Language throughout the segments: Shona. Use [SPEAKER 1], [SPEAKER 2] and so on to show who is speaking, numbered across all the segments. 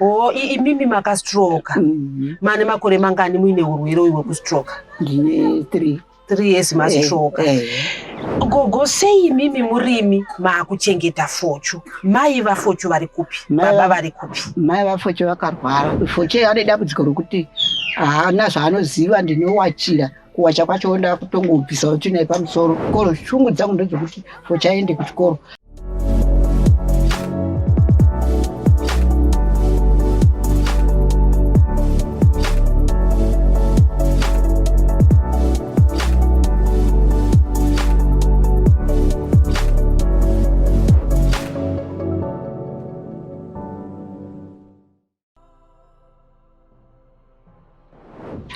[SPEAKER 1] O imimi makastroka. Mane makore mangani muine urwere uyu hwekustroka?
[SPEAKER 2] Ndine 3.
[SPEAKER 1] 3 years mastroka. Gogo, sei imimi murimi maakuchengeta Fochu? Mai vaFochu vari kupi? Baba vari kupi?
[SPEAKER 2] Mai vaFochu vakarwara. Fochu ane dambudziko rokuti haana zvaanoziva, ndinowachira. Kuwacha kwacho ndakutongobvisawo tsvina yepamusoro. Koro shungu dzangu ndedzekuti Fochu aende kuchikoro.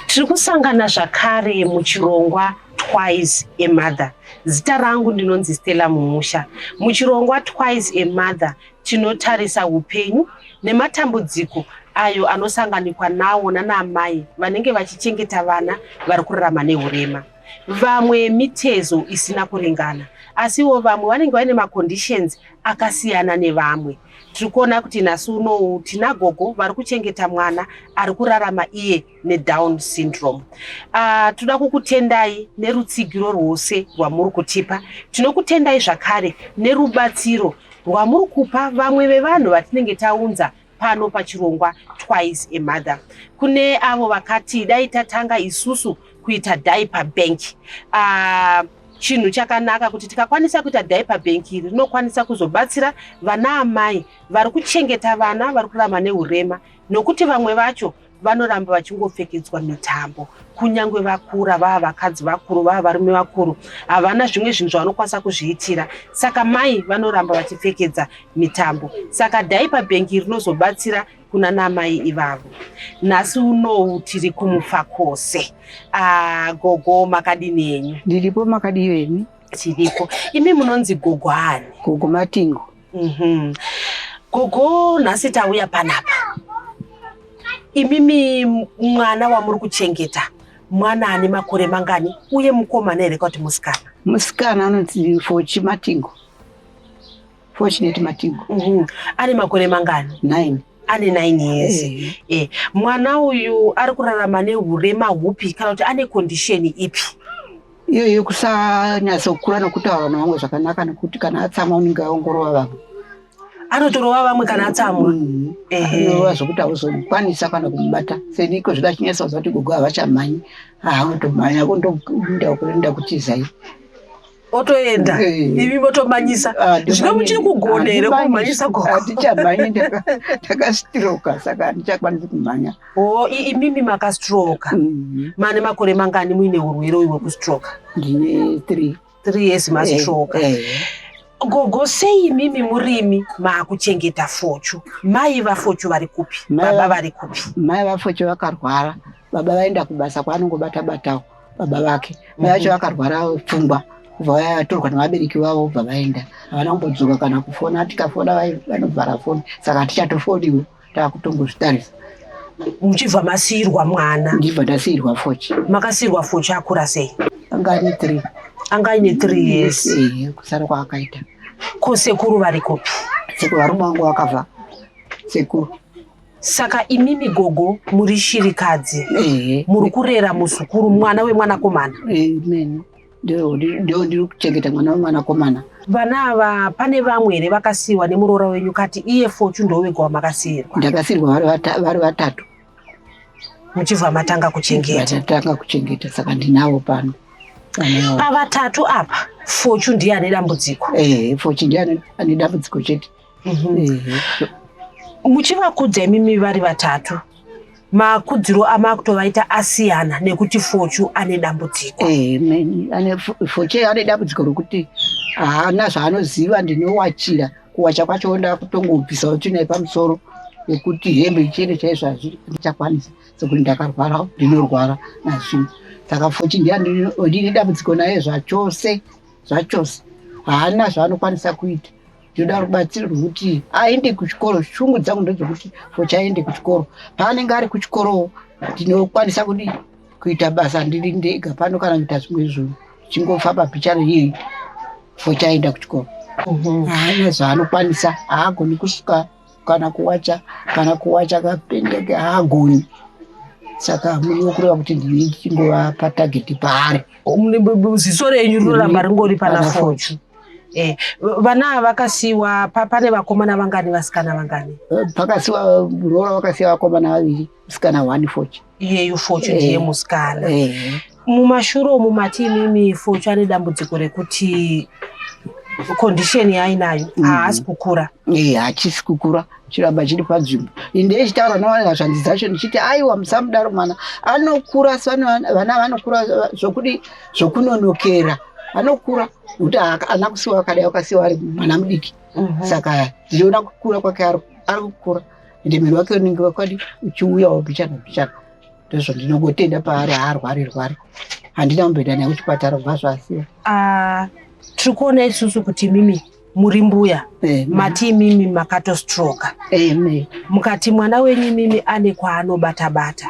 [SPEAKER 1] Tiri kusangana zvakare muchirongwa Twice a Mother. Zita rangu ndinonzi Stella Mumusha. Muchirongwa Twice a Mother tinotarisa upenyu nematambudziko ayo anosanganikwa nawo nanaamai vanenge vachichengeta vana vari kurarama nehurema. Vamwe mitezo isina kuringana, asiwo vamwe vanenge vaine maconditions akasiyana nevamwe. Tiri kuona kuti nhasi unowu tina gogo vari kuchengeta mwana ari kurarama iye neDown syndrome. Toda kukutendai nerutsigiro rwose rwamuri kutipa. Tinokutendai zvakare nerubatsiro rwamuri kupa vamwe vevanhu vatinenge taunza pano pachirongwa Twice a Mother. Kune avo vakati dai tatanga isusu kuita diaper bank. Chinhu chakanaka kuti tikakwanisa kuita diaper bank iri rinokwanisa kuzobatsira vana amai vari kuchengeta vana vari kurarama neurema, nokuti vamwe vacho vanoramba vachingopfekedzwa mitambo kunyange vakura, vava vakadzi vakuru, vava varume vakuru, havana zvimwe zvinhu zvavanokwanisa kuzviitira, saka mai vanoramba vachipfekedza mitambo. Saka diaper bank iri rinozobatsira kuna namai ivavo. Nhasi unowu tiri kuMufakose. Gogo, makadini henyu?
[SPEAKER 2] Ndiripo, makadii venyu?
[SPEAKER 1] Tiripo. Imi munonzi gogo ani?
[SPEAKER 2] Gogo Matingo.
[SPEAKER 1] Gogo, nhasi tauya panapa. Imimi mwana wamuri kuchengeta, mwana ane makore mangani uye mukomana here kuti musikana?
[SPEAKER 2] Musikana anonzi Fochi Matingo. Fortunate Matingo.
[SPEAKER 1] Ane makore mangani?
[SPEAKER 2] 9.
[SPEAKER 1] Ane 9 years. Mwana uyu ari kurarama nehurema hupi kana kuti ane condition ipi?
[SPEAKER 2] Iyo yekusanyatsa nokutaura nevamwe zvakanaka, nekuti kana atsamwa unenge aongorova vamwe.
[SPEAKER 1] Anotorova vamwe kana atsamwa?
[SPEAKER 2] Anorova zvokuti hauzokwanisa kana kumubata. Seniko zvida chinyatsa kuziva kuti gogo havachamhanyi, haaotomhanya kundoenda kuenda kutizai.
[SPEAKER 1] Otoenda, imi motomanyisa. Zvino muchiri kugona here kumhanyisa gogo?
[SPEAKER 2] Handichamhanyi, ndakastroka, saka handichakwanisi kumhanya.
[SPEAKER 1] O, imimi makastroka. Mane makore mangani muine urwere uyu hwekustroka?
[SPEAKER 2] Ndine 3.
[SPEAKER 1] 3 years mastroka. Gogo, sei imimi murimi maakuchengeta Fochu? Mai vaFochu vari kupi? Baba vari kupi?
[SPEAKER 2] Mai vaFochu vakarwara, baba vaenda kubasa kwaanongobata batawo baba vake. Mai vacho vakarwara pfungwa, kubva vatorwa nevabereki vavo, bva vaenda, havana kumbodzoka kana kufona. Tikafona vanovhara foni, saka hatichatofoniwo, taakutongozvitarisa.
[SPEAKER 1] Muchibva masiyirwa mwana?
[SPEAKER 2] Ndibva ndasiyirwa Fochi.
[SPEAKER 1] Makasiyirwa Fochi akura sei?
[SPEAKER 2] Anga ane 3.
[SPEAKER 1] Anga aine 3 years.
[SPEAKER 2] Kusara kwaakaita.
[SPEAKER 1] Ko sekuru vari kupi?
[SPEAKER 2] Sekuru varume vangu vakabva sekuru.
[SPEAKER 1] Saka imimi gogo muri shirikadzi, muri kurera muzukuru, mwana wemwanakomana?
[SPEAKER 2] Ndio ndiri kuchengeta mwana wemwanakomana.
[SPEAKER 1] Vana ava pane vamwe here vakasiyiwa nemuroora wenyu kati iye Fochu ndowega wamakasiyirwa?
[SPEAKER 2] Ndakasiyirwa vari vatatu.
[SPEAKER 1] Muchibva matanga kuchengeta?
[SPEAKER 2] Matanga kuchengeta, saka ndinavo pano.
[SPEAKER 1] Pavatatu apa Fochu ndiye ane dambudziko?
[SPEAKER 2] Fochu ndiye ane dambudziko chete.
[SPEAKER 1] Muchivakudza imimi vari vatatu, makudziro amakutovaita asiyana nekuti Fochu ane dambudziko?
[SPEAKER 2] Fochu ane dambudziko rokuti haana zvaanoziva, ndinowachira. Kuwacha kwacho ndakutongobvisawo tsvina yepamusoro yekuti hembe ichene chaizvo handichakwanisa, sekuti ndakarwara, ndinorwara nazvino. Saka Fochi ndiye ndine dambudziko naye zvachose zvachose, haana zvaanokwanisa kuita. Ndinoda rubatsiro rwekuti aende kuchikoro. Shungu dzangu ndedzekuti Fochi aende kuchikoro. Paanenge ari kuchikoro ndinokwanisa kudii kuita basa ndiri ndega pano kana kuita zvimwe zvinhu, chingofamba pichana iyei. Fochi aenda kuchikoro, haana zvaanokwanisa, haagoni kusuka. Kana kuwacha, kana kuwacha kapendeke haagoni. Saka munokureva kuti ndini ndichingova patageti paari.
[SPEAKER 1] Ziso renyu rinoramba ringori pana Fochu. Eh, vana ava vakasiwa pane vakomana vangani, vasikana vangani?
[SPEAKER 2] Pakasiwa muroora, vakasiya vakomana vaviri, musikana one, Fochu.
[SPEAKER 1] Iyeyu Fochu ndiye musikana. Mumashure umu mati imimi Fochu ane dambudziko rekuti condition yaainayo haasi kukura.
[SPEAKER 2] Hachisi kukura, chiramba chiri panzvimbo. Ndechitaura navanhu dzacho ndichiti aiwa, musamudaro, mwana anokura. Asi vana vanokura zvokudi zvokunonokera, anokura nekuti haana kusiwa akadai, akasiwa ari mwana mudiki. Saka ndinoona kukura kwake, ari kukura, ende muviri wake unenge wakadi uchiuyawo mbichana mbichana. Ndozvandinongotenda paari, haarwari rwari. Handina kumboenda naye kuchipatara kubva zvaasiya.
[SPEAKER 1] Ah, tiri kuona isusu kuti mimi muri mbuya, mati imimi makatostroka, mukati mwana wenyu imimi ane kwaanobata bata.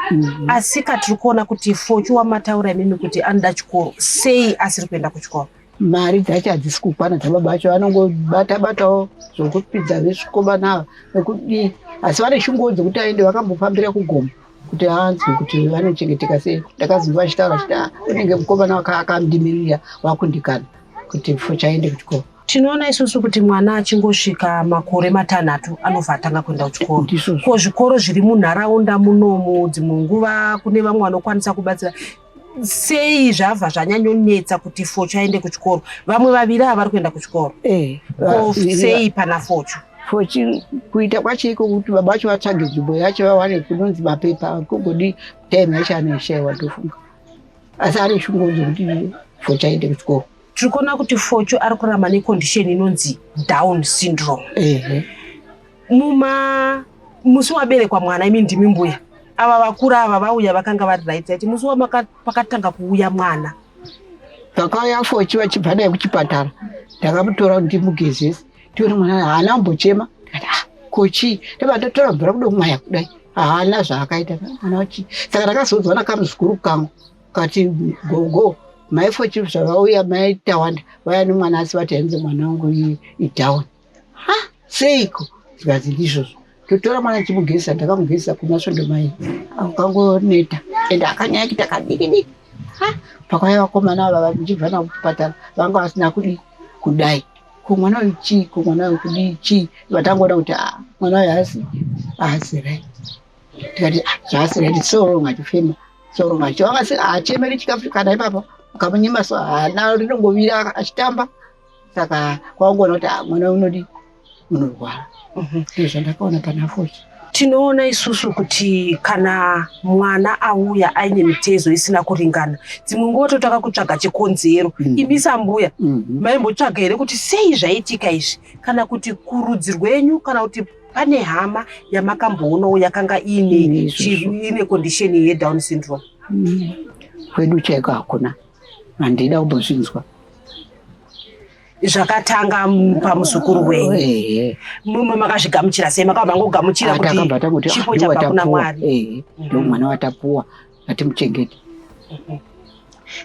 [SPEAKER 1] Asi katiri kuona kuti Fochu wamataura imimi kuti anoda chikoro, sei asiri kuenda kuchikoro?
[SPEAKER 2] Mari dzacho hadzisi kukwana dzababa vacho. Vanongobata batawo zvokupidza vesvikomana ava nekudii, asi vane shunguwo dzekuti aende. Vakambofambira kugomo kuti anzwe kuti vanochengeteka sei. Ndakazonzwa vachitaura vachiti, "Ah, unenge mukomana akandimirira wakundikana kuti Fochu aende kuchikoro."
[SPEAKER 1] Tinoona isusu kuti mwana achingosvika makore 6 anobva atanga kuenda kuchikoro.
[SPEAKER 2] Ndizvozvo.
[SPEAKER 1] Ko zvikoro zviri munharaunda munomu, dzimwe nguva kune vamwe vanokwanisa kubatsira, sei zvabva zvanyanyonetsa kuti Fochu aende kuchikoro? Vamwe vaviri ava vari kuenda kuchikoro. Ko sei pana Fochu?
[SPEAKER 2] Fochi kuita kwacho iko kuti baba vacho vatsvage nzvimbo yacho, vawane kunonzi mapepa, kugodi time yacho anoishayiwa, ndofunga. Asi ane shungu dzekuti Fochi aende kuchikoro.
[SPEAKER 1] Tiri kuona kuti Fochu ari kurarama necondition inonzi Down syndrome. Muma musi waberekwa mwana, imi ndimi mbuya ava vakura ava vauya, vakanga vari right right musi pakatanga kuuya mwana?
[SPEAKER 2] Pakauya Fochi vachibva naye kuchipatara, ndakamutora kuti ndimugezese, tione mwana. Haana kumbochema. Ndikati, "Ah, ko chii?" Ndobva ndatora mvura kudomwaya kudai, haana zvaakaita mwana wachi. Saka ndakazonzwa nakamuzukuru kangu kati, "Gogo, mai Fochi zvavauya, mai Tawanda vaya nemwana, asi vati hanzi mwana wangu iDown." Ha, seiko? Zvikanzi ndizvozvo. Totora mwana chimugezesa, ndakamugezesa kuma svondo mai akangoneta, ende akanyanya kuita kadiki diki. Ha, pakauya vakomana ava vachibva navo kuchipatara, vanga vasina kudi kudai. Ko mwana uyu chii? Ko mwana uyu kudii chii? Vatangoona kuti, ah, mwana uyu haasi right. Tikati, "Ah, zvaasi right, so wrong, achifema so wrong." Achiwanga haachemeri chikafu kana ipapo ukamunyima, so haana, rinongovira achitamba. Saka kwaungoona kuti, ah, mwana unodi unorwara. Ndizvo zvandakaona pana Fochi.
[SPEAKER 1] Tinoona isusu kuti kana mwana auya aine mitezo isina kuringana, dzimwe nguva totanga kutsvaga chikonzero. Imi sambuya, maimbotsvaga here kuti sei zvaitika izvi, kana kuti kurudzi rwenyu, kana kuti pane hama yamakamboonawo yakanga iine
[SPEAKER 2] Ine izvozvo.
[SPEAKER 1] Iine condition yeDown syndrome?
[SPEAKER 2] Kwedu chaiko hakuna, handida kumbozvinzwa.
[SPEAKER 1] Zvakatanga pamuzukuru wenyu?
[SPEAKER 2] Ehe.
[SPEAKER 1] Mumwe makazvigamuchira sei? Makabva mangogamuchira kuti
[SPEAKER 2] Takabva tanguti
[SPEAKER 1] chipo chabva kuna Mwari?
[SPEAKER 2] Ehe, ndo mwana watapuwa, ngatimuchengete.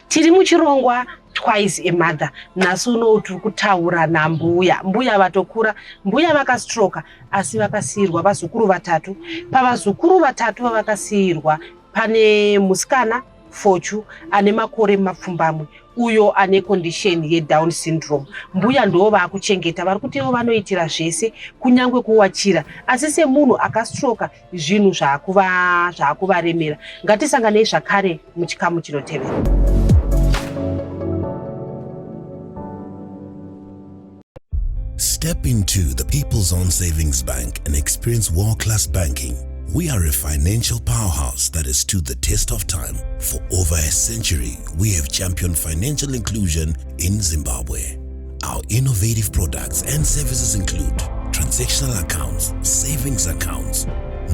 [SPEAKER 1] Tiri muchirongwa Twice a Mother. Nhasi unowu tiri kutaura nambuya. Mbuya vatokura, mbuya vakastroka, asi vakasiyirwa vazukuru vatatu. Pavazukuru vatatu vavakasiyirwa pane musikana Fochu ane makore 7, uyo ane condition yeDown syndrome. Mbuya ndo vaakuchengeta, vari kuti ivo vanoitira zvese, kunyange kuwachira, asi semunhu akastroka zvinhu zvaakuvaremera. Ngatisanganei zvakare muchikamu chinotevera.
[SPEAKER 3] Step into the People's Own Savings Bank and experience world class banking. We are a financial powerhouse that has stood the test of time. For over a century, we have championed financial inclusion in Zimbabwe. Our innovative products and services include transactional accounts, savings accounts,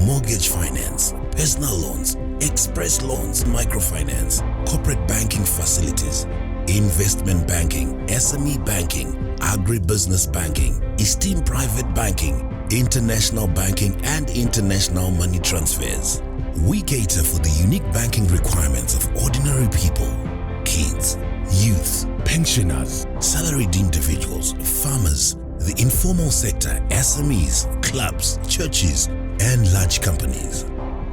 [SPEAKER 3] mortgage finance, personal loans, express loans, microfinance, corporate banking facilities, investment banking, SME banking, agribusiness banking, esteem private banking, international banking, and international money transfers. We cater for the unique banking requirements of ordinary people, kids, youth, pensioners, salaried individuals, farmers, the informal sector, SMEs, clubs, churches, and large companies.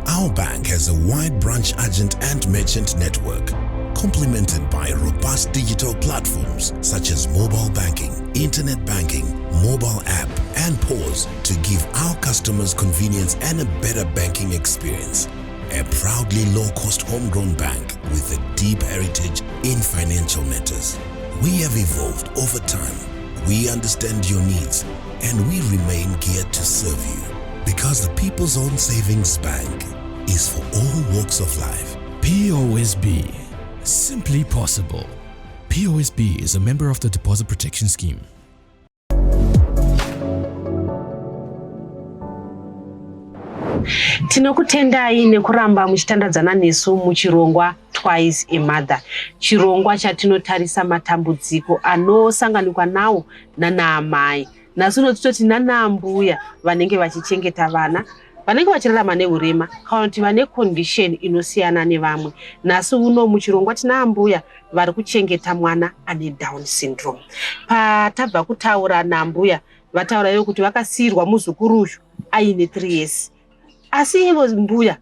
[SPEAKER 3] Our bank has a wide branch agent and merchant network, complemented by robust digital platforms such as mobile banking, internet banking, mobile app, and PAWS to give our customers convenience and a better banking experience. A proudly low-cost homegrown bank with a deep heritage in financial matters. We have evolved over time. We understand your needs and we remain geared to serve you because the People's Own Savings Bank is for all walks of life.
[SPEAKER 4] POSB. Simply possible. POSB is a member of the Deposit Protection Scheme.
[SPEAKER 1] Tinokutendai nekuramba muchitandadzana nesu muchirongwa Twice a Mother, chirongwa chatinotarisa matambudziko anosanganikwa nawo nanaamai, nhasi uno titoti nanaambuya vanenge vachichengeta vana vanenge vachirarama neurema kana kuti vane condition inosiyana nevamwe. Nhasi uno muchirongwa tina ambuya vari kuchengeta mwana ane Down syndrome. Patabva kutaura naambuya, vataura ivo kuti vakasiyirwa muzukuru uyu aine 3 years, asi ivo mbuya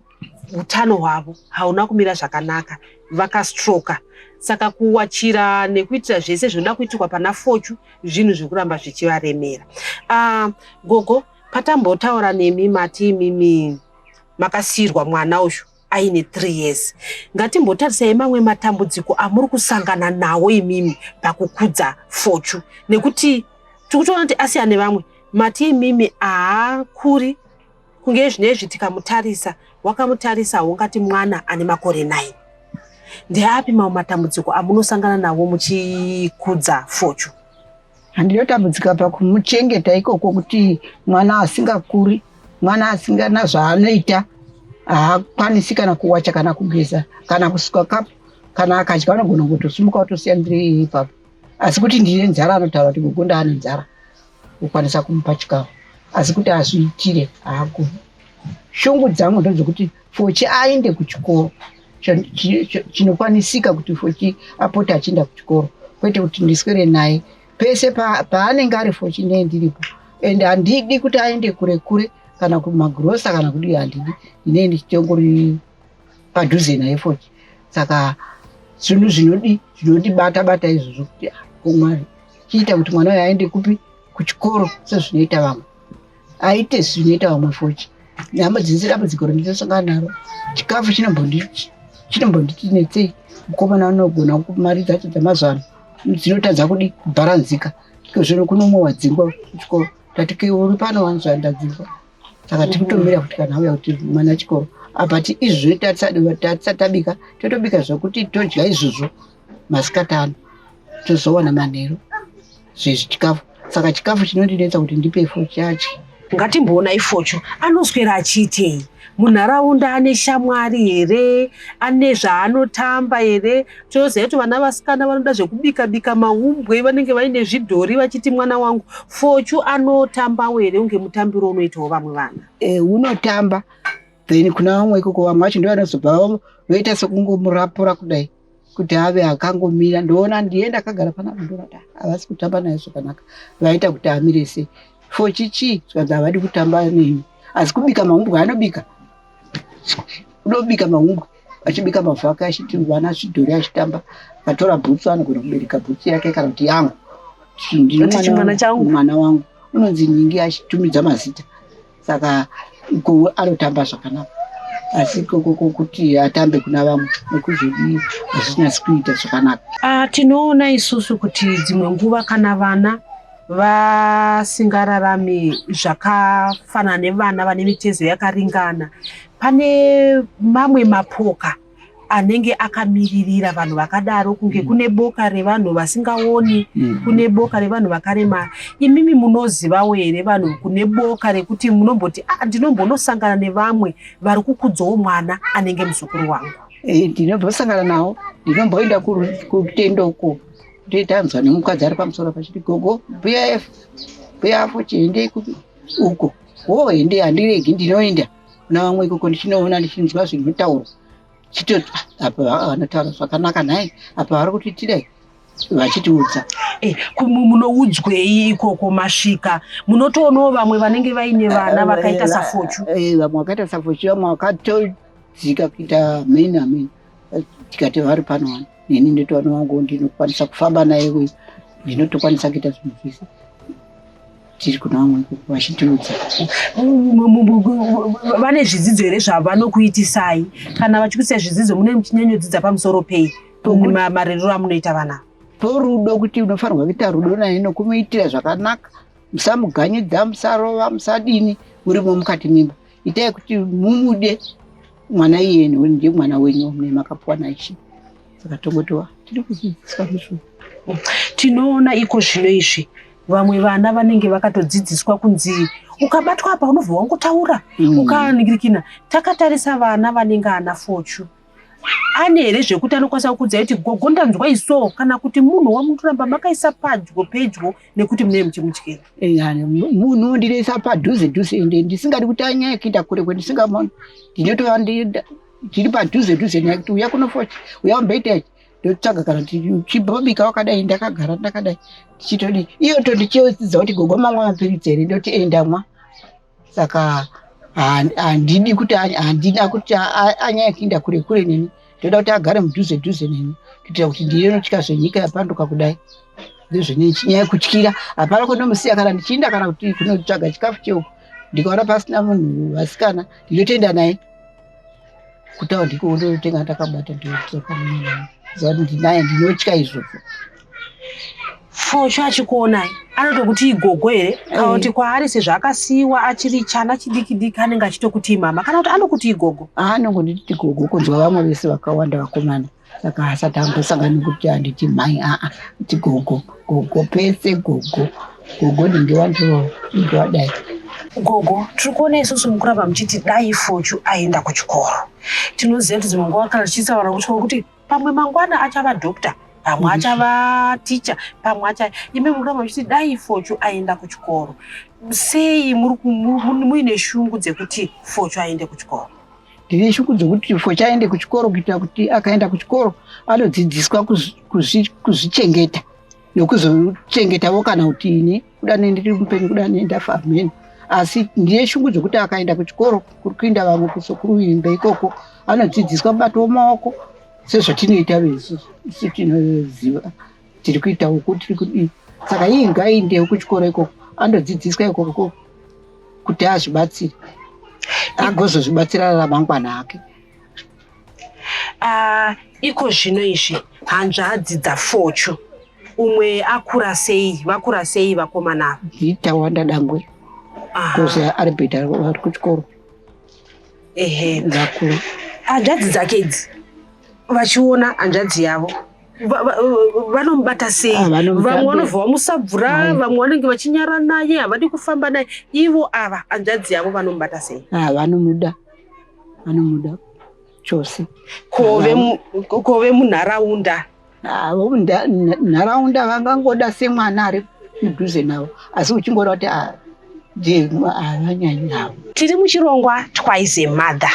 [SPEAKER 1] utano hwavo hauna kumira zvakanaka, vakastroka, saka kuwachira nekuitira zvese zvinoda kuitirwa pana Fochu zvinhu zvekuramba zvichivaremera. Gogo, patambotaura nemi mati imimi makasiyirwa mwana uyu aine 3 years. Ngatimbotarisai mamwe matambudziko amuri kusangana nawo imimi pakukudza Fochu, nekuti tiri kutoona kuti asiyana nevamwe. Mati imimi haakuri kunge zvinezvi, tikamutarisa, wakamutarisa ungati mwana ane makore 9. Ndeapi mamwe matambudziko amunosangana nawo muchikudza Fochu?
[SPEAKER 2] Handinotambudzika pakumuchengeta ikoko, kuti mwana asingakuri, mwana asingana zvaanoita, haakwanisi kana kuwacha, kana kugeza, kana kusuka kapu. Kana akadya anogona kutosimuka otosiya ndiri ipapo, asi kuti ndine nzara anotaura kuti, "Gogo, ndaane nzara." Kukwanisa kumupa chikafu, asi kuti azviitire haagoni. Shungu dzangu ndedzekuti Fochi aende kuchikoro. Chinokwanisika kuti Fochi apote achienda kuchikoro, kwete kuti ndiswere naye pese paanenge ari. Fochi nee ndiripo, and handidi kuti aende kure kure, kana kumagirosa kana kudii, handidi. Ndinee ndichitongori padhuze naye Fochi. Saka zvinhu zvinodi zvinondibata bata izvozvo, kuti ah, ko Mwari, chiita kuti mwana uyu aende kupi, kuchikoro sezvinoita vamwe, aite zvinoita vamwe. Fochi nhamo dzese, dambudziko randinoosangana naro, chikafu chinombonditi netsei. Mukomana unogona, mari dzacho dzamazuva ano dzinotadza kudi kubharanzika. Iko zvino kuno umwe wadzingwa kuchikoro, tati ke uri pano wanzwa ndadzingwa, saka tiri kutomira kuti kana auya kuti mwana chikoro apa ti izvozvo tatisati tabika, totobika zvokuti todya izvozvo masikati ano, tozowana manheru zvezvi chikafu. Saka chikafu chinondinetsa kuti ndipe Fochi adye.
[SPEAKER 1] Ngatimboonai Focho anoswera achiitei munharaunda. Ane shamwari here? Ane zvaanotamba here? Toziva kuti vana vasikana vanoda zvekubika bika maumbwe, vanenge vaine zvidhori vachiti mwana wangu. Fochu anotambawo here unge mutambiro unoitawo vamwe vana?
[SPEAKER 2] Unotamba, then kuna vamwe ikoko, vamwe vacho ndo vanozobva voita sekungomurapura kudai kuti ave akangomira. Ndoona ndiye ndakagara panapa, ndoona kuti havasi kutamba naye zvakanaka, vaita kuti amire sei. Fochi chii? Zvikanzi havadi kutamba neni, asi kubika mahumbwe anobika, unobika mahumbwe achibika mavhu ake, achiti vana zvidhori, achitamba. Akatora bhutsu anogona kubereka bhutsu yake kana kuti yangu. Ndine
[SPEAKER 1] Kuti
[SPEAKER 2] mwana
[SPEAKER 1] chimwana
[SPEAKER 2] wangu,
[SPEAKER 1] changu.
[SPEAKER 2] Mwana wangu unonzi nyingi, achitumidza mazita. Saka iko anotamba zvakanaka, asi ikoko kuti atambe kuna vamwe nekuzodii hazvinyatsi kuita zvakanaka.
[SPEAKER 1] Ah, tinoona isusu kuti dzimwe nguva kana vana vasingararami zvakafanana nevana vane mitezo yakaringana, pane mamwe mapoka anenge akamiririra vanhu vakadaro, kunge kune boka revanhu vasingaoni, kune boka revanhu vakaremara. Imimi munozivawo here vanhu, kune boka rekuti munomboti, ah, ndinombonosangana nevamwe vari kukudzawo mwana anenge muzukuru wangu?
[SPEAKER 2] Ndinombosangana nawo, ndinomboenda kutendo uko, ndoitanzwa nemukadzi ari pamusoro pachiti, "Gogo, mbuya f mbuya afo, chiendei kupi uko." Wo ende handiregi, ndinoenda kuna vamwe ikoko, ndichinoona, ndichinzwa zvinotaurwa, chitoti, "Ah, apa vanotaura zvakanaka nhai, apa vari kuti tidai." Vachitiudza.
[SPEAKER 1] Eh, munoudzwei ikoko masvika? Munotoonawo vamwe vanenge vaine vana vakaita saFochu?
[SPEAKER 2] Vamwe vakaita saFochu, vamwe vakatodzika kuita mheni ameni. Tikati vari pano wani, neni ndotowana wangu ndinokwanisa kufamba naye uyu, ndinotokwanisa kuita zvinhu zvese. Tiri kuna vamwe ikoko vachitiudza.
[SPEAKER 1] Vane zvidzidzo here zvavanokuitisai? Kana vachikuisai zvidzidzo, mune muchinyanyodzidza pamusoro pei? Marerero amunoita vana?
[SPEAKER 2] Porudo, kuti unofanirwa kuita rudo naye nokumuitira zvakanaka, musamuganyidza, musarova, musadini, murimo mukati mimba. Itai kuti mumude mwana iyeye, nekuti ndiye mwana wenyu mune makapuwa naIshe. Saka tongotiwa tiri kudzidziswa izvo.
[SPEAKER 1] Tinoona iko zvino izvi vamwe vana vanenge vakatodzidziswa kunzi ukabatwa apa unobva wangotaura, ukaningirikina. Takatarisa vana vanenge ana Fochu, ane here zvekuti anokwanisa kukudzai kuti gogo ndanzwa iso, kana kuti munhu wamunoramba makaisa padyo pedyo nekuti munenge muchimutyira?
[SPEAKER 2] Munhu ndinoisa padhuze dhuze, ende ndisingadi kuti anyanye kuenda kure kwendisingamoni. Ndinotova ndiri padhuze dhuze naye kuti uya kunofocha, uya umboita ichi, ndotsvaga kana kuti chibobika wakadai, ndakagara ndakadai ndichitodii, iyo tondichidzidza kuti gogo mamwa mapiritsi here, ndoti endamwa. Saka handidi kuti, handina kuti anyanye kuenda kure kure neni. Ndoda kuti agare mudhuze dhuze neni kuitira kuti ndinotya zvenyika yapanduka kudai, ndozvine kutyira. Hapana kunomusiya kana ndichiinda kana kuti kunotsvaga chikafu cheuku, ndikaona pasina munhu vasikana, ndinotoenda naye kutaundi ndikonotenga ndakabata, ndodzoka ziva kuti ndinaye. Ndinotya izvozvo.
[SPEAKER 1] Fochu achikuonai anotokuti igogo here, kana kuti kwaari sezvo akasiyiwa achiri chana chidiki diki anenge achitokuti mama, kana kuti anokuti igogo?
[SPEAKER 2] Anongonditi gogo, kunzwa vamwe vese vakawanda vakomana. Saka asati ambosangana nekuti handiti mai, aa, kuti gogo, gogo pese, gogo, gogo, ndinge wandiro, ndinge wadai.
[SPEAKER 1] Gogo, tiri kuona isusu mukuramba muchiti dai Fochu aenda kuchikoro. Tinoziva kuti dzimwe nguva kana tichiisa vana kuchikoro kuti pamwe mangwana achava doctor, pamwe achava ticha, pamwe acha, imi mukuramba muchiti dai Fochu aenda kuchikoro. Sei muri muine shungu dzekuti Fochu aende kuchikoro?
[SPEAKER 2] Ndine shungu dzokuti Fochu aende kuchikoro kuitira kuti akaenda kuchikoro anodzidziswa kuzvichengeta nekuzochengetawo, kana kuti ini kuda ndiri mupenyu, kuda ndafa mheni. Asi ndine shungu dzokuti akaenda kuchikoro kuri kuenda vamwe kusokuruimbe ikoko, anodzidziswa mubato wemaoko sezvatinoita isusu. Isu tinoziva tiri kuita uku, tiri kudii. Saka iye ngaaendewo kuchikoro ikoko, andodzidziswa ikoko kuti azvibatsire, agozozvibatsira ramangwana ake.
[SPEAKER 1] Iko zvino izvi hanzvadzi dzaFochu, umwe akura sei, vakura sei vakomana ava?
[SPEAKER 2] Nditawanda dangwe. Kozi Albert ari kuchikoro. Vakuru.
[SPEAKER 1] Hanzvadzi dzake idzi vachiona hanzvadzi yavo vanomubata sei?
[SPEAKER 2] Ah, vanomubata.
[SPEAKER 1] Vamwe vanobva vamusabvura, vamwe vanenge vachinyara naye, havadi kufamba naye. Ivo ava hanzvadzi yavo vanomubata sei?
[SPEAKER 2] Ah, vanomuda, vanomuda chose.
[SPEAKER 1] Ko vemunharaunda?
[SPEAKER 2] Ah, nharaunda vangangoda semwana ari mudhuze navo, asi uchingoda kuti ah, ndiye havanyanyi havo.
[SPEAKER 1] Tiri muchirongwa Twice a Mother.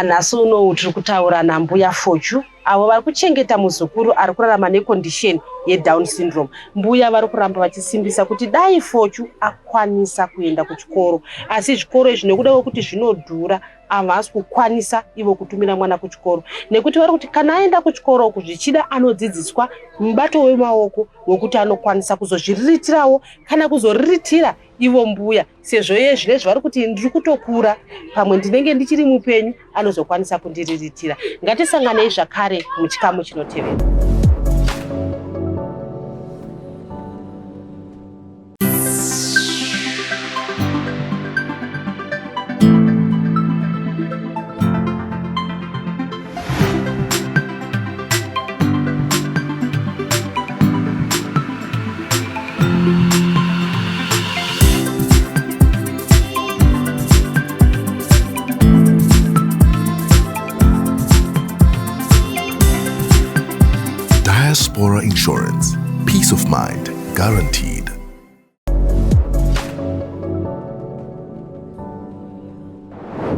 [SPEAKER 1] Nhasi unowu tiri kutaura nambuya Fochu, avo vari kuchengeta muzukuru ari kurarama necondition yeDown syndrome. Mbuya vari kuramba vachisimbisa kuti dai Fochu akwanisa kuenda kuchikoro, asi zvikoro izvi nekuda kwekuti zvinodhura havasi kukwanisa ivo kutumira mwana kuchikoro, nekuti vari kuti kana aenda kuchikoro uku zvichida anodzidziswa mubato wemaoko wekuti anokwanisa kuzozviriritirawo kana kuzoriritira ivo mbuya, sezvo iye zvinezvi vari kuti ndiri kutokura, pamwe ndinenge ndichiri mupenyu anozokwanisa kundiriritira. Ngatisanganei zvakare muchikamu chinotevera.
[SPEAKER 3] Diaspora Insurance. Peace of mind guaranteed.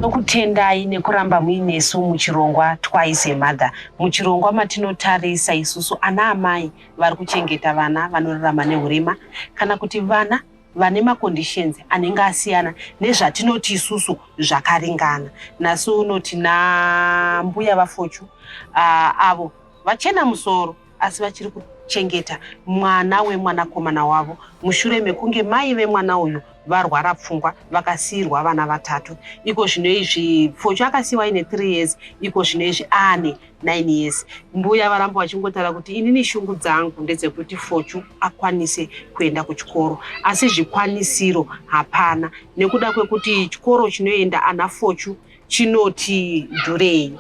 [SPEAKER 1] Tokutendai nekuramba muinesu muchirongwa Twice a Mother, muchirongwa matinotarisa isusu ana amai vari kuchengeta vana vanorarama nehurema kana kuti vana vane maconditions anenge asiyana nezvatinoti isusu zvakaringana. Nhasi uno tina mbuya vaFochu avo vachena musoro asi vachiri kuchengeta mwana wemwanakomana wavo mushure mekunge mai vemwana uyu varwara pfungwa vakasiirwa vana vatatu. Iko zvino izvi Fochu akasiiwa aine 3 years, iko zvino izvi aane 9 years. Mbuya varamba vachingotaura kuti inini shungu dzangu ndedzekuti Fochu akwanise kuenda kuchikoro, asi zvikwanisiro hapana nekuda kwekuti chikoro chinoenda ana Fochu chinoti dhurei.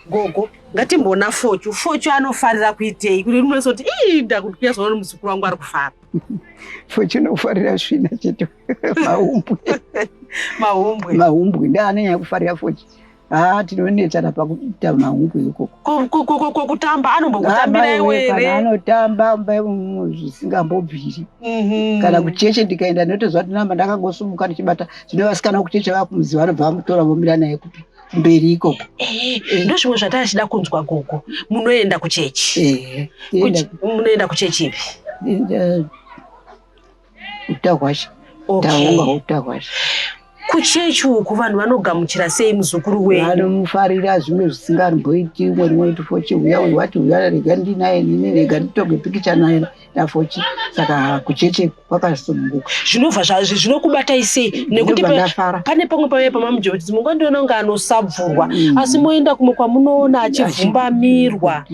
[SPEAKER 1] Gogo, ngatimboona Fochu. Fochu anofarira kuitei? Kuti rinozoti ii ndakuyazoona muzukuru wangu ari kufara.
[SPEAKER 2] Fochu unofarira svina chete, mahumbwe.
[SPEAKER 1] Mahumbwe.
[SPEAKER 2] Mahumbwe ndiye anonyanya kufarira Fochu. Haa, tinonetsana pakuita mahumbwe ikoko.
[SPEAKER 1] Kutamba anombokutambira iwe here?
[SPEAKER 2] Anotamba zvisingambobviri. Kana kucheche ndikaenda ndinotoziva kuti namba ndakangosumuka ndichibata. Zvino vasikana kucheche vakumuziva vanobva vamutora vomira naye kupi mberi ikoko.
[SPEAKER 1] Ndozvimwe zvatachida kunzwa gogo. Munoenda kuchechi? Munoenda kuchechi ipi?
[SPEAKER 2] Utahwasha. Taunga Utahwasha.
[SPEAKER 1] Kuchechi uku vanhu vanogamuchira sei muzukuru wenyu?
[SPEAKER 2] Vanomufarira zvimwe zvisingamboiti. Umwe rimwe kuti Fochi uya, uyu wati uya, rega ndinaye nini, rega nditoge pikicha naye naFochi. Saka kucheche kwakasununguka.
[SPEAKER 1] Zvinobva zvinokubatai sei? Nekuti pane pamwe pamwe pamamujoti mungandiona kunge anosabvurwa, asi moenda kumwe kwamunoona achivhumbamirwa.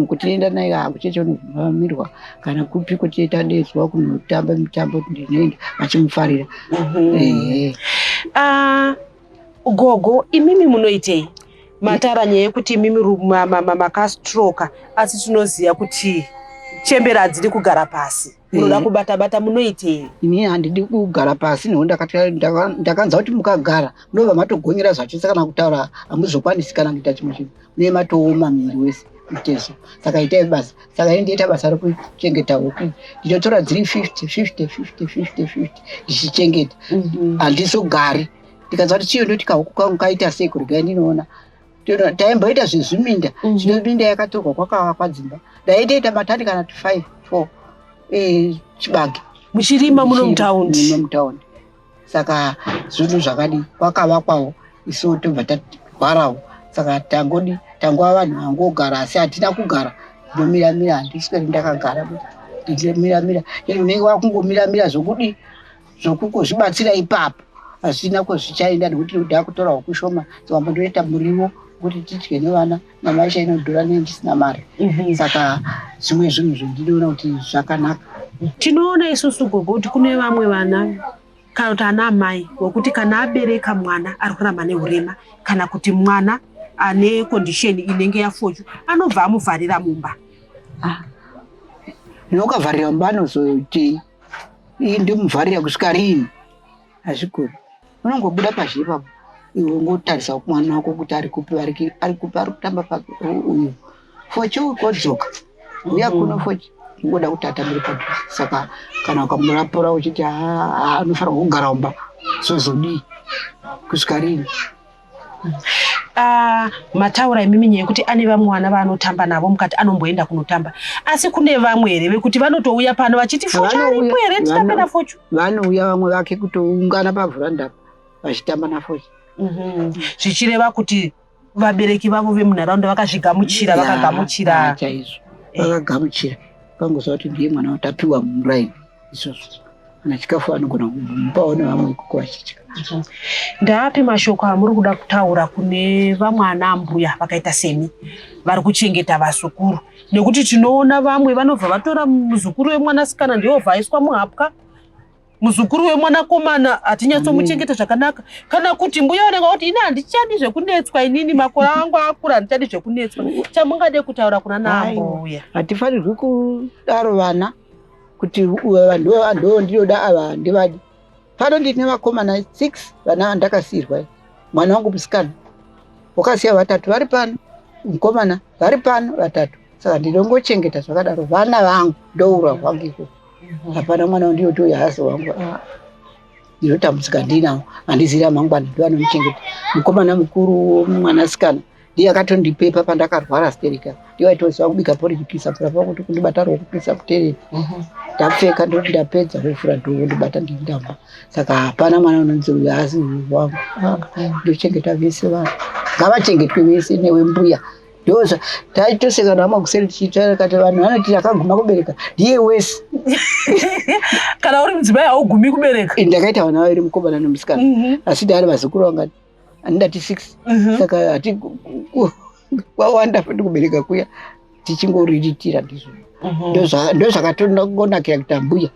[SPEAKER 2] Kutinoenda naye kucheche unovhumbamirwa, kana kupi kuti tadedzwa kunotamba mitambo ndinoenda vachimufarira.
[SPEAKER 1] Gogo, imimi munoitei? Matara nyaya yekuti imimi makastroka, asi tinoziva kuti chembera hadzidi kugara pasi. Munoda kubata bata, munoitei?
[SPEAKER 2] Ini handidi kugara pasi nekuti ndakanzwa kuti mukagara munobva matogonyera zvachose, kana kutaura hamuzokwanisi kana kuita chimwe chinhu, munenge matooma muviri wese mutezo. Saka itai basa. Saka ini ndoita basa rekuchengeta huku. Ndinotora dziri 50 50 50 50 50 ndichichengeta. Handizogari. Ndikanzwa kuti chiyo ndoti kahuku kangu kaita sei, kuregai ndinoona. Taimboita zvezviminda, zvino minda yakatorwa kwakavakwa dzimba. Ndaitoita matani kana 5 4 chibage.
[SPEAKER 1] Muchirima muno mutaundi?
[SPEAKER 2] Muno mutaundi. Saka zvinhu zvakadi kwakavakwawo, isu tobva tarwarawo. Saka tangodi tangova vanhu vangogara, asi hatina kugara. Ndinomiramira, handisweri ndakagara, ndinomiramira. Unenge wakungomiramira zvokudi zvokungozvibatsira ipapo, hazvina kwezvichaenda nekuti ndakutora huku shoma dzambo ndoita muriwo kuti tidye nevana. Nyama yacho inodhura, nei ndisina mari. Saka zvimwe zvinhu zvendinoona kuti zvakanaka.
[SPEAKER 1] Tinoona isusu gogo kuti kune vamwe vana kana kuti ana amai wekuti kana abereka mwana ari kurarama nehurema kana kuti mwana ane condition inenge yaFochu, anobva amuvharira mumba.
[SPEAKER 2] Ndinokavharira mumba anozoti ndimuvharira kusvika rini? Hazvikuri. Unongobuda pazhe ipapo, iwe ungotarisa mwana wako kuti ari kupi, ari kupi, ari kutamba papi uyu Fochi, kodzoka uya kuno Fochi. Ungoda kuti atambire padhuze. Saka kana ukamurapura uchiti anofanirwa kugara mumba, zvozodii kusvika rini?
[SPEAKER 1] Mataura imimi nyaya yekuti ane vamwe vana vaanotamba navo, mukati anomboenda kunotamba, asi kune vamwe here vekuti vanotouya pano vachiti Fochu aripo here, titambe naFochu?
[SPEAKER 2] Vanouya vamwe vake kutoungana pavhuranda vachitamba naFochi.
[SPEAKER 1] Zvichireva kuti vabereki vavo vemunharaunda vakazvigamuchira, vakagamuchira.
[SPEAKER 2] Chaizvo, vakagamuchira. Vangoziva kuti ndiye mwana watapiwa muraini izvozvo. Kana chikafu anogona kumupawo nevamwe ikoko vachidya.
[SPEAKER 1] Ndaapi mashoko amuri kuda kutaura kune vamwe ana ambuya vakaita semi vari kuchengeta vazukuru? Nekuti tinoona vamwe vanobva vatora muzukuru wemwanasikana ndiyobva aiswa muhapwa, muzukuru wemwanakomana hatinyatsomuchengeta zvakanaka, kana kuti mbuya vanenge vakuti ini handichadi zvekunetswa, inini makore angu akura, handichadi zvekunetswa. Chamungade kutaura kuna naambuya?
[SPEAKER 2] Hatifanirwi kudaro vana kuti vanhu ndo ndinoda ava handivadi. Pano ndine vakomana 6, vana vandakasiyirwa. Mwana wangu musikana wakasiya vatatu vari pano, mukomana vari pano vatatu. Saka ndinongochengeta zvakadaro vana vangu, ndoura hwangu ikoko. Hapana mwana wandinoti uyu haasi wangu. Ndinotambudzika ndinawo, handizivi ramangwana, ndovanomuchengeta. Mukomana mukuru mwanasikana ndiye akatondipepa pandakarwara stereka, ndiye waitoziva kubika porridge, kuisa mvura pakuti kundibata ruoko kuisa kuterera. Ndapfeka ndoti ndapedza kuvhura dhoo ndibata ndindamba. Saka hapana mwana unonzi uyu haasi wangu. Ndochengeta vese vanhu. Ngavachengetwe vese newe mbuya. Ndozva taitoseka nama kuseri tichitaura kati vanhu vanoti akaguma kubereka ndiye wese.
[SPEAKER 5] Kana uri mudzimai haugumi kubereka.
[SPEAKER 2] Ndakaita vana vaviri mukomana nemusikana. Asi ndaari vazukuru vangani? Andati 6. Saka hati kwawanda futi kubereka kuya tichingoriritira ndizvo. Ndozvakatonakira kuita mbuya.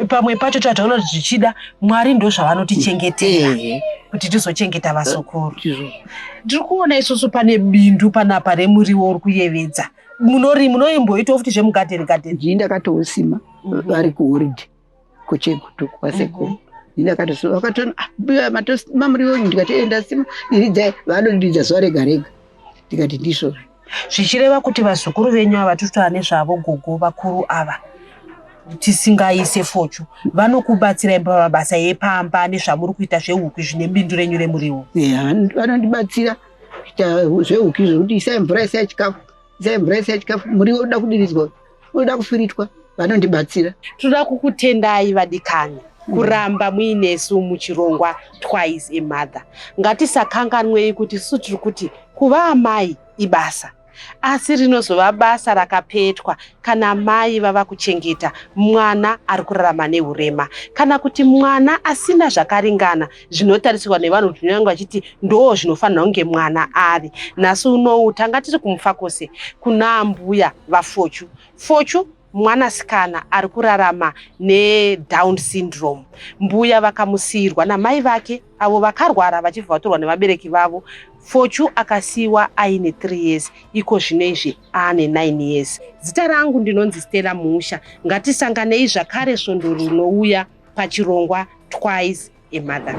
[SPEAKER 1] Pamwe pacho tataona kuti zvichida Mwari ndozvavanotichengetera kuti tizochengeta vazukuru. Ndiri kuona isusu pane bindu panapa remuriwo uri kuyevedza. Munori munoimboitawo futi zvemugadheni gadheni.
[SPEAKER 2] Ndini ndakatousima vari kuhoridhe kuchegutu kwasekuru. Ndini ndakatosima vakatona mbuya matosima muriwo uyu ndikati ndasima diridzai vanodiridza zuva rega rega ndikati ndizvozvo.
[SPEAKER 1] Zvichireva kuti vazukuru venyu ava tiri kutaura nezvavo gogo vakuru ava tisingaise fochu vanokubatsirai pamabasa epamba nezvamuri kuita zvehuku izvi nebindu renyu remuriwo.
[SPEAKER 2] Vanondibatsira kuita zvehuku izvo kuti isai mvura isai chikafu isai mvura isai chikafu muriwo unoda kudiridzwa unoda kufiritwa vanondibatsira.
[SPEAKER 1] Tinoda kukutendai vadikani kuramba muinesu muchirongwa Twice a Mother. Ngatisakanganwei kuti isusu tiri kuti kuva amai ibasa, asi rinozova basa rakapetwa kana mai vava kuchengeta mwana ari kurarama nehurema kana kuti mwana asina zvakaringana zvinotarisirwa nevanhu kuti vanenge vachiti ndo zvinofanira kunge mwana ari. Nhasi unowu tanga tiri kuMufakose kuna ambuya vaFochu. Fochu mwanasikana ari kurarama neDown syndrome. Mbuya vakamusiyirwa namai vake avo vakarwara vachibva vatorwa nevabereki vavo. Fochu akasiyiwa aine 3 years, iko zvino izvi aane 9 years. Zita rangu ndinonzi Stella Musha. Ngatisanganei zvakare svondo rinouya pachirongwa Twice a Mother.